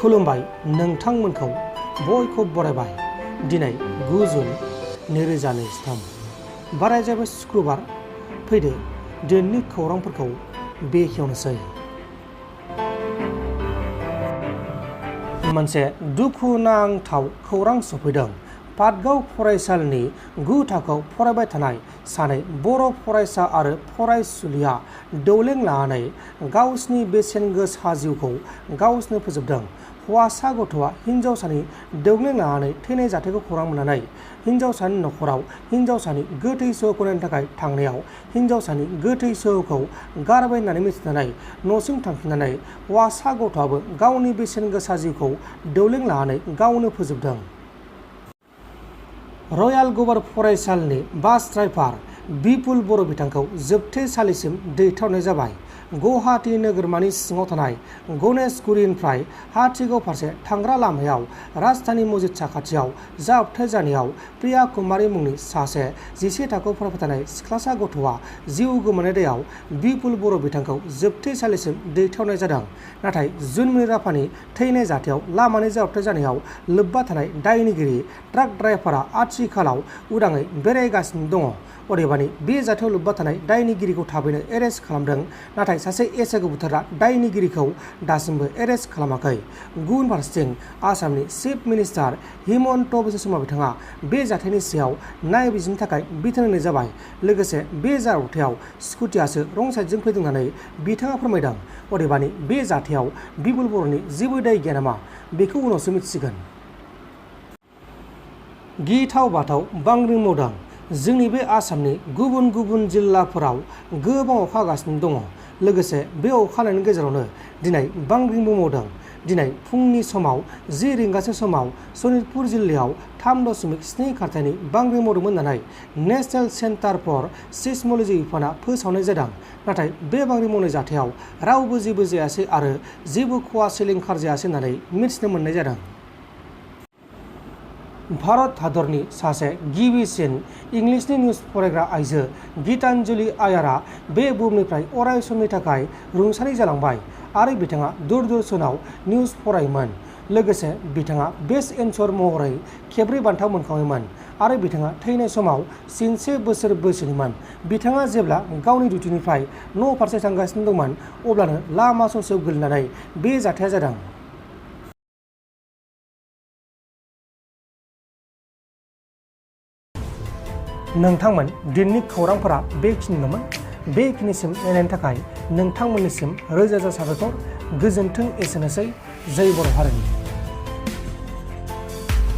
खुलुमबाय नोंथांमोनखौ बयखौ बरायबाय। दिनै 9 जुन 2023 बाराय जाबाय शुक्रबार। फैदो दिनैनि खौरांफोरखौ बेखेवनोसै। मोनसे दुखुनांथाव खौरां सफैदों। पाटगाव फरायसालिनि 9 थाखोआव फरायबाय थानाय सानै बर' फरायसा आरो फरायसुलिया दौलें लानानै गावसिनि बेसेन गोसा जिउखौ गावसोरनो फोजोबदों। हौवासा गथ'आ हिन्जावसानि दौलें लानानै थैनाय जाथायखौ खौरां मोननानै हिन्जावसानि नखराव हिन्जावसानि गोथै सहखौ नायनो थाखाय थांनायाव हिन्जावसानि गोथै सहखौ गारबाय होननानै मिथिनानै न'सिम थांफिननानै हौवासा गथ'आबो गावनि बेसेन गोसा जिउखौ दौलें लानानै गावनो फोजोबदों। रयेल गभार फरायसालिनि बास ड्राइभार बिपुल बर' बिथांखौ जोबथेसालिसिम दैथायहरनाय जाबाय। गुवाहाटी नोगोरमानि सिङाव थानाय गणेशगुरिनिफ्राय हाथिगाव फारसे थांग्रा लामायाव राजधानी मस्जिद साखाथियाव जाब्रबथाय जानायाव प्रिया कुमारी मुंनि सासे 11 थाखोआव फरायबाय थानाय सिख्लासा गथ'आ जिउ गोमानाय दायाव बिपुल बर' बिथांखौ जोबथेसालिसिम दैथायहरनाय जादों। नाथाय जुनमनि राफानि थैनाय जाथायाव लामानि जाब्रबथाय जानायाव लोब्बा थानाय दायनिगिरि ट्राक ड्राइभारा आथिखालाव उदाङै बेरायगासिनो दङ। अदेबानि बे जाथायाव लोब्बा थानाय दायनिगिरिखौ थाबैनो एरेस्ट खालामदों। नाथाय सासे एसआइखौ बुथारग्रा दायनिगिरिखौ दासिमबो एरेस्ट खालामाखै। गुबुन फारसेथिं आसामनि चिफ मिनिस्टार हिमन्त बिश्व शर्मा बिथाङा बे जाथायनि सायाव नायबिजिरनो थाखाय बिथोन होनाय जाबाय। लोगोसे बे जाब्रबथायाव स्कुटियासो रं साइडजों फैदों होननानै बिथाङा फोरमायदों। अदेबानि बे जाथायाव बिपुल बर'नि जेबो दाय गैया नामा बेखौ उनावसो मिथिसिगोन। गिथाव बाथाव बांग्रिं मावदों। जोंनि बे आसामनि गुबुन गुबुन जिल्लाफोराव गोबां अखा हागासिनो दङ। लोगोसे बे अखा हानायनि गेजेरावनो दिनै बांग्रिंबो मावदों। दिनै फुंनि समाव 10 रिंगासो समाव सनितपुर जिल्लायाव 3.7 खारथायनि बांग्रिं मावदोंमोन होननानै नेशनेल सेन्टार फर सिस्मोलजी बिफाना फोसावनाय जादों। नाथाय बे बांग्रिं मावनाय जाथायाव रावबो जेबो जायासै आरो जेबो खहा सिलिंखार जायासै होननानै मिथिनो मोननाय जादों। भारत हादरनि सासे गिबिसिन इंलिसनि निउज फरायग्रा आइजो गीतांजलि आयारआ बे बुहुमनिफ्राय अराय समनि थाखाय रुंसारि जालांबाय आरो बिथाङा दूरदर्शनाव निउज फरायोमोन। लोगोसे बिथाङा बेस्ट एन्सर महरै खेबब्रै बान्था मोनखांबायमोन आरो बिथाङा थैनाय समाव 100 बोसोर बैसोनिमोन। बिथाङा जेब्ला गावनि डिउटिनिफ्राय न' फारसे थांगासिनो दंमोन अब्लानो लामा ससेयाव गोलैनानै बे जाथाया जादों। नोंथांमोन दिनैनि खौरांफोरा बेखिनिल'मोन। बेखिनिसिम नायनायनि थाखाय नोंथांमोननिसिम रोजा रोजा साबायखर। गोजोन्थों। एसेनोसै। जै बर' हारिनि।